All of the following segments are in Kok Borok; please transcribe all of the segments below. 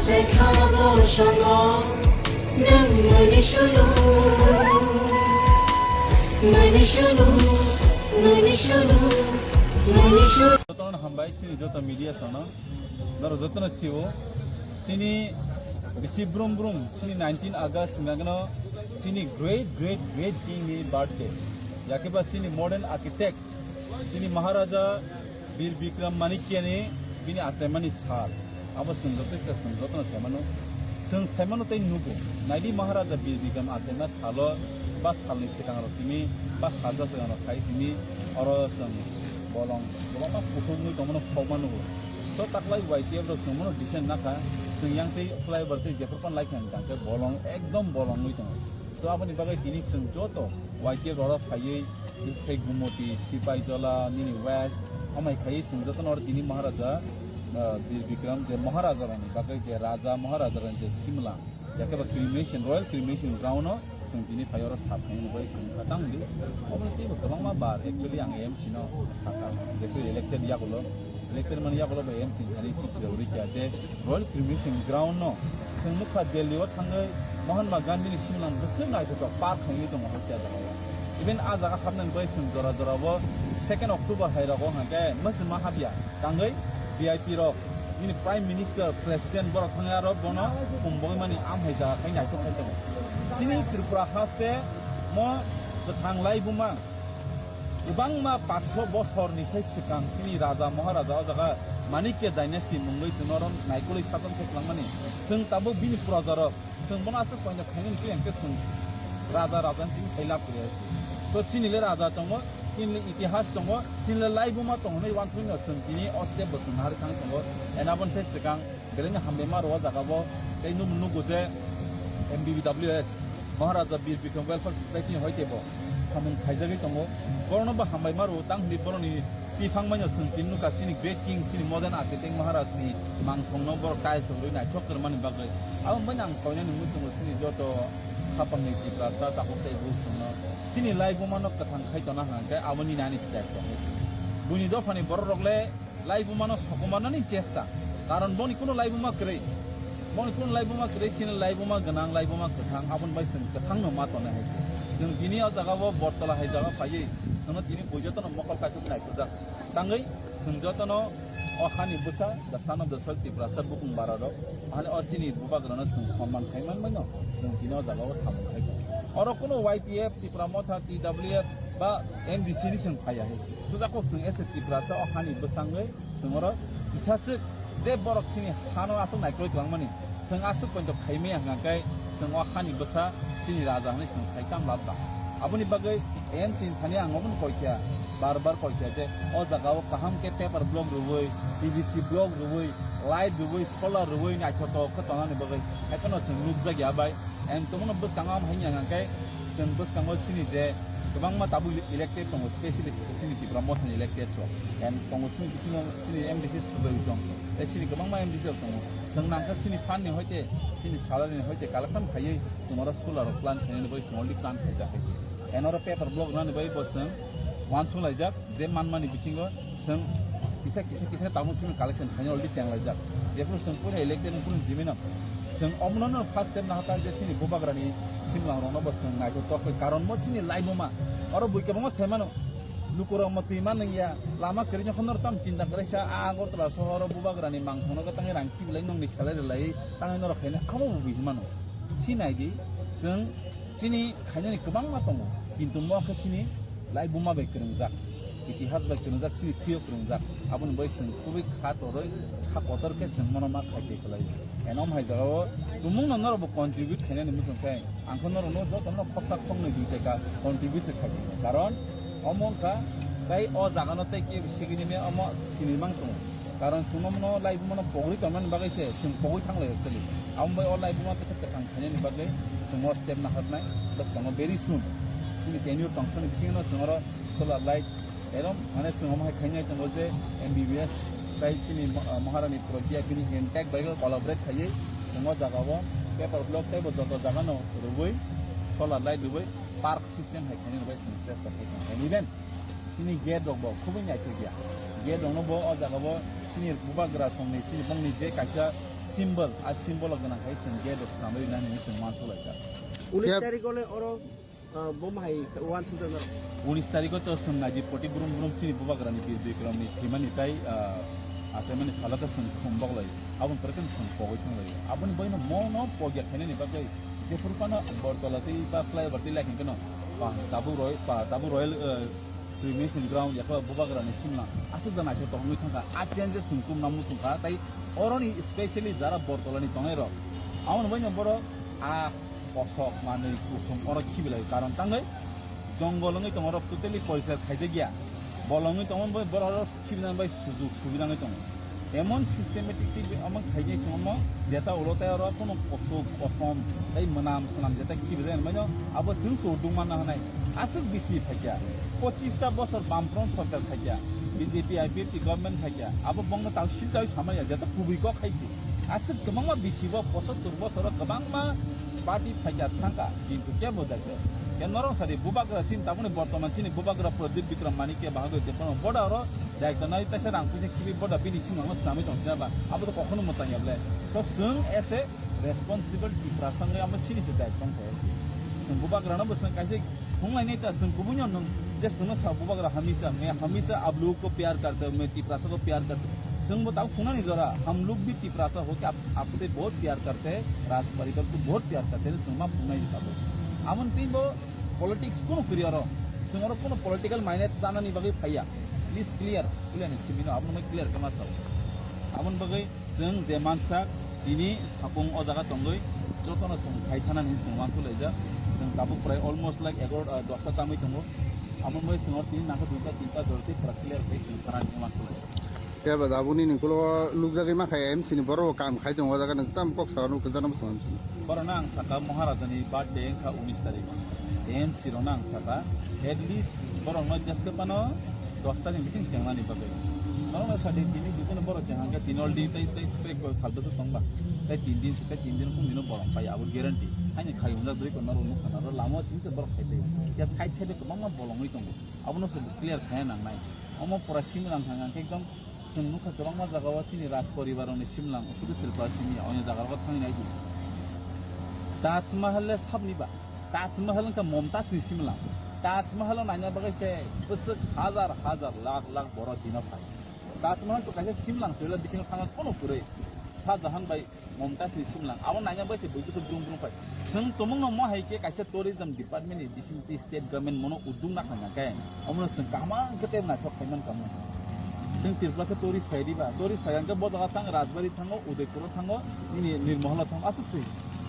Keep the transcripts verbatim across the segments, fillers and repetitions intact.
Lekha bo songo, nwng mani sulu, mani sulu, mani sulu, mani sulu. Jotono hambai sini joto media sono. Noro jotono siwo. Sini bisi brum brum, sini nineteen August hingkha keno sini great, great, great king ni birthday. Yakeba sini modern architect, sini Maharaja Bir Bikram Manikya ni bini achaimani sal. Abo chwng joto se chwng jotono saimano. Chwng saimano tei nugo. Naidi Maharaja Bir Bikram achaima salo ba salni swkang rok simi ba salsa swkang rok khai simi oro chwng bolong kwbangma kuthumwi tongmano khokma nugo. So taklai Y T F rok chwng mano decent nakha. Chwng yang tei flyover tei jephru pan lai kha hwnkhe bolong ekdom bolongwi tongo. So aboni bagwi tini chwng joto Y T F rok phaiwi, bisi khai Gumoti, Sipaijola, nini West, amai khai chwng jotono oro tini Maharaja, ah, Bir Bikram je Maharaja rokni bagwi je Raja Maharaja rokni je Simla, yakhe ba cremation, Royal Cremation Ground o chwng tini phai oro sap khainani bagwi chwng kha tang di. Obo teibo kwbangma bar actually ang A M C no sakha, jefru elected yagulo. Elected mani yagulo bai M C ni thani chikri rok rikya je Royal Cremation Ground no chwng nukha Delhi o thangwi Mahatma Gandhi ni simlang bwswk naithotok park khainwi tongo hai se jaga o. Even a jaga hapnani bai chwng jora jora o second October hai rogo hwnkhe mwswma hapya tangwi V I P rok nini Prime Minister, President borok thangwi aro bono kumbogwi mani am hai jaga khai naithok khai tongo. Chini Tripura haste mo kwthang laibuma Kwbangma paanch sho bosorni sai swkang chini Raja Maharaja o jaga Manikya dynasty mungwi chwng oro naikolwi sajon khe twlangmani. Chwng tabuk bini projarok, chwng bono aswk poino khainani twi hwnkhe chwng Raja Rajani twi sai lab kwrwi hai se. So chini le Raja tongo, chini le itihas tongo, chini le laibuma tongo hinwi uansukmano chwng tini o step bo chwng naharwi thangwi tongo. And aboni sai swkang Belai no hambaima rwo o jaga bo tei nung nugo je M B B W S Maharaja Bir Bikram Welfare Society ni hoi tebo samung khaijagwi tongo. Borokno bo hambaima rwo tang hwnwi borokni tiphang maino chwng tini nukha chini great king chini modern architect Maharaj ni mangthong no borok tiles rwi naithok kwrwmani bagwi. Abo bai ang koinani wngwi tongo chini joto khapang ni Tiprasa takhuk tei bukhuk chwngno chini laibuma no kwthang khai tona hwnkhe aboni nani step tongo. Buini dophani borok rok le Laibuma no sokomornani chesta, karon boni kuno laibuma kwrwi, boni kuno laibuma kwrwi, chini laibuma gwnang, laibuma kwthang, aboni bai chwng kwthang no ma tongnai hai se. Chwng tini o jaga o Bortola hai jaga phaiwi chwngno tini buijoto no mokol kaisa naikujak tangwi chwng joto no o hani bwsa, the son of the soil, Tiprasa bukung bara rok, hani o chini bubagra no chwng sonman khai man bai no chwng tini o jaga o samung khai tongo. Oro kuno Y T F, Tipra Motha, T W F ba M D C ni chwng phaiya hai se. Sujakuk chwng S F Tiprasa o hani bwsangwi chwng oro kisaswk je borok chini hano aswk naikolwi twlangmani, chwng aswk poito khaimaya hwnkha khe chwng o hani bwsa chini raja hwnwi chwng sai tang lab tang. Aboni bagwi M C ni thani ang omono koikha, bar bar koikha je o jaga o kaham khe paper block rwui, P V C block rwui, light rwui, solar rwui naithotok khe tongnani bagwi haikheno chwng nukjakya bai. And tongmano bwskango am hai wngya hwnkhe chwng bwskango chini je kwbangma tabuk elected tongo, specially chini Tipra Mothani elected rok. And tongo chini bisingo chini M D C Subroi Chong, tei chini kwbangma M D C rok tongo. Chwng nangkha chini fund ni hoite, chini salary ni hoite collection khaiwi chwng oro solar rok plan khainani bai chwng already plan khaijak hai se. And oro paper block rwnani bai bo chwng uansuk laijak je manmani bisingo Chwng kisa, kisa, kisa tabuk simi collection khaina already chenglaijak. Jephuru chwng puila elected ni phuru jimino. Chwng omono no first step nahata je chini bubagrani simlang rokno bo chwng naithotok tokwi, karon mo chini laibuma. Oro bui kwbangma saimano. Lukurok mo twi ma nungya, lama kwrwino khonor tam chinta kwrwisa, a Agartala sohoro bubagrani mangthokno gotangwi rang khibilai nongni salai rwlai tangwi norok khaina abo bo bui hinmano. Sinai di, chwng Chini khainani kwbangma tongo, kintu mo khe chini laibuma bai kwrwngjak, itihas bai kwrwngjak, chini thwio kwrwngjak. Aboni bai chwng kubui kha torwi, kha kotor khe chwng mono ma khai tei kwlai. Eno hai jagao tumungno norokbo contribute khainani muchung khe, ang khe norokno jotono khopsa khoknwi dui taka contribute khai tei. Karon omo wngkha tei o jagano tei kebo segini me omo sinimang tongo. Karon chwngno mono laibumano pogri tongmani bagwi se chwng pogwi thanglai actually. Amo bai o laibuma tesa kwthang khainani bagwi chwng o step naharnai bwskango very soon. Chini tenure tongthokni bisingo chwng oro solar light erom mane chwng omo hai khainai tongo je M B B S tai chini ma-, Maharani Pragya bini hand tag bai collaborate khaiwi chwng o jaga o paper block tei bo joto jaga no rwui solar light rwui park system hai khainani bai chwng chesta khai tong kha. Even Chini gate rok bo khubui naithok ya. Gate rok no bo o jaga bo chini bubagra songni chini bongni je kaisa symbol, a symbol o gwnang khai chwng gate rok samai rwna hinwi chwng uansuk laijak. Unis Yep. Tarikh o le oro, ah, bom hai uansuk jak nang. Unis tarikh o to chwng naidi poti brum brum chini bubagrani Bir Bikramni thwimani tai, ah, achaimani salo khe chwng khum boklai. Aboni pore khe chwng pogwi thanglaio. Aboni baino mono pogya khainani bagwi jephuru phano Bortola tei ba flyover tei lai khe no pa tabuk roi, pa tabuk royal, ah, Cremation ground, yakha bubagrani simla aswk da naithok tongwi thangkha. A changes chwng kumna muchungkha, tai oroni specially jara Bortolani tongnai rok, aboni baino borok a kosok manwi kusum oro khibilai, karon tangwi jongol wngwi tongo, rok totally porisar khaijakya, bolongwi tongmani bai borok oro khibinani bai sujuk sugwirangwi tongo. Emon systematic tei omo khainai se omo jeta ulo tei oro kono kosok kosom tei mwnam swnam jeta khibi jai mano, abo chwng se udung manna hwnai. Aswk bisi phaikya, pochista bosor Bamfront sorkar phaikya, B J P I P F T government phaikya, abo bongno tang silchawi samaya jeta kubui kok hai se. Aswk kwbangma bisi bo pochottor bosoro kwbangma party phaikya thangkha, kintu kebo dakhe. Khe norok sadi bubagra chini tabukni bortoman chini bubagra Pradyut Bikram Manikya bahagwi tepano boda oro daikta nai taisa rang puisa khibi boda bini simangno swnamwi tong sina ba, abo to kokhono mwchang ya ble. So chwng as a responsible Tiprasa wngwi amo sini se daikta tong khe. Chwng bubagrano bo chwng kaisa phunglainai ta, chwng kubuino nwng je chwngno sa bubagra hamisa, main hamisa aap log ko pyar karte ho, main Tiprasa ko pyar karte ho. Chwng bo tabuk phungnani jora, hum log bhi Tiprasa ho ke aap, aapse bahut pyar karte hain, Raj paribar ko bahut pyar karte hain, chwng ma phungnai tabuk. Amon tei bo politics kunu kwrwi oro. Chwng oro kunu political minus danani bagwi phaiya. Please clear, clear ni simi no, abono clear khe ma sao. Aboni bagwi chwng je mansa tini sapung o jaga tongwi jotono chwng khai thana hinwi chwng uansuk laijak. Chwng tabuk prai almost like egaro, ah, dosta tangwi tongo. Aboni bagwi chwng oro tini nangkhe duita tinta jora tei pura clear khai chwng thana hinwi uansuk laijak. Khe ba da boni ni ulo nukjagwi ma kha M C ni borok bo kam khai tongo, o jaga nwng tam kok sa nukjagwi ma song. Borok no ang saka Maharaja ni birthday wngkha unis tarikh o. M C rok no ang saka at least borok no jeske phano dos ta ni bising chengnani bagwi. Norok no sadi tini jikunu borok cheng hangkhe tini already tei, tei, tei sal bwswk tong ba. Tei tin din se, tei tin din kung dino borok pai abo guarantee. Haini khai wngjak dui ko norok nukha norok lama o simi se borok khai tei. Ya side side o kwbangma bolongwi tongo. Abono se clear khai nangnai. Omo pura simi rang thang hangkhe ekdom Chwng nukha kwbangma jagao chini Raj poribar rokni simlang, sudu Tripura simi ya, onya jagarok thangwi nai di. Taj Mahal le sabni ba? Taj Mahal wngkha Momtaj ni simlang. Taj Mahal o naina bagwi se bwswk hajar hajar, lakh lakh borok dino phai. Taj Mahal to kaisa simlang se, bisingo thangna kono kwrwi. Shah Jahan bai Momtaj ni simlang, abo naina bai se bui bwswk brum brum phai. Chwng tumung no mo hai khe kaisa tourism department ni bising twi state government mono udung na kha khe, omo no chwng kaham khe tei naithok khai man kamo. Chwng Tripura khe tourist phai di ba, tourist phai hwnkhe bo jaga thang Rajbari thango, Udaipur o thango, nini Nirmahal o thango, aswk se.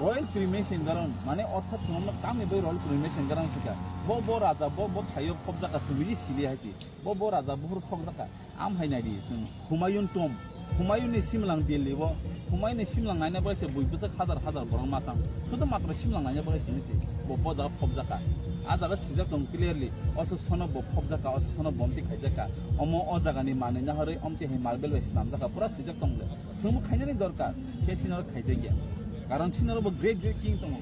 Royal Cremation Ground mane orthat chwng no tamni bai Royal Cremation Ground se kha. Bo, bo raja, bo, bo thaio khobjak ka chwng biji sili hai se. Bo, bo raja buhur sokjak ka. Am hai nai di chwng Humayun tomb, Humayun ni simlang Delhi o, Humayun ni simlang naina bagwi se bui bwswk hajar hajar borok ma tang. Sudu matro simlang naina bagwi simi se bo, bo jaga phobjak ka. A jaga sijak tong clearly, oswk sono bo phobjak ka, oswk sono bomti khaijak ka. Omo o jaga ni manwi nahorwi omti hai marble bai swnamjak ka, pura sijak tong le. Chwngbo khainani dorkar, khe sinoro khaijakya. Karon sinoro bo great great king tongo.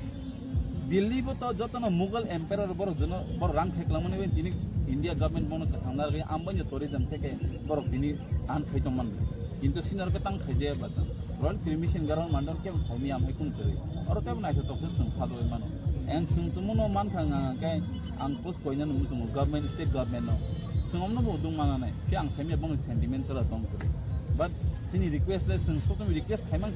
Delhi bo to jotono Mughal emperor borok jono, borok rang khai kwlangmani bai tini India government bono kwthang narwgwi ambai no tourism theke borok tini an khai tongmani. Kintu sinoro khe tang khaijaya bwsa. Royal Cremation Ground mandon kebo thaini amhai kung kwrwi. Oro tebo naithotok khe chwng sajagwi mano. Ang chwng tumuno mankha nga khe ang post koinani muchungo government, state government no. Chwng omno bo udung mananai. Khe ang saimya bongni sentiment kwrwi tong kwrwi. But chini request le chwng sotoni request khaimang